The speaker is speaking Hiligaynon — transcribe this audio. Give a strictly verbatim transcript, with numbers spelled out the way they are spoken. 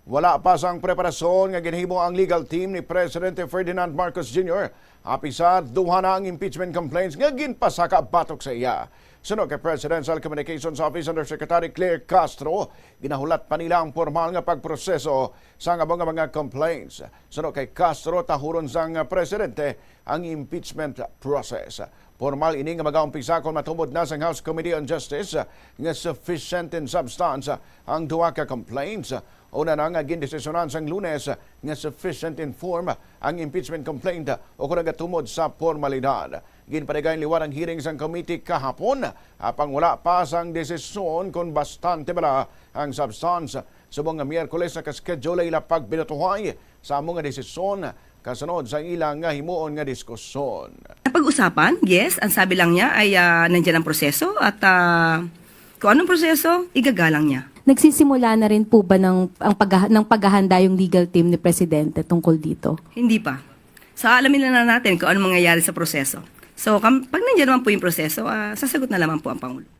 Wala pa sang preparasyon nga ginhimo ang legal team ni Presidente Ferdinand Marcos Junior, apisar duha na ang impeachment complaints nga ginpasaka batok sa iya. Suno kay Presidential Communications Office Undersecretary Claire Castro, ginahulat pa nila ang pormal nga pagproseso sa nga mga, mga complaints. Suno kay Castro, tahuron sang presidente ang impeachment process. Pormal ini nga magaumpisa kon matumod na sang House Committee on Justice nga sufficient in substance ang duha ka complaints. Una na nga gindesisyonan sang Lunes nga sufficient in form ang impeachment complaint o kon nagatumod sa pormalidad. Ginpadigayon liwat ang hearing sang committee kahapon, apang wala pa sang desisyon kon bastante bala ang substance. Subong nga Miyerkules nakaschedule ila pagbinutuhay sa amo nga desisyon kasunod sa ila nga himuon nga diskusyon. Napag-usapan, yes. Ang sabi lang niya ay ah, nandiyan ang proseso at ah, kung anong proseso, igagalang niya. Nagsisimula na rin po ba ng, ang pagha- ng paghahanda yung legal team ni Presidente tungkol dito? Hindi pa. So alamin na lang natin kung anong mangyayari sa proseso. So kam- pag nandiyan naman po yung proseso, ah, sasagot na lamang po ang Pangulo.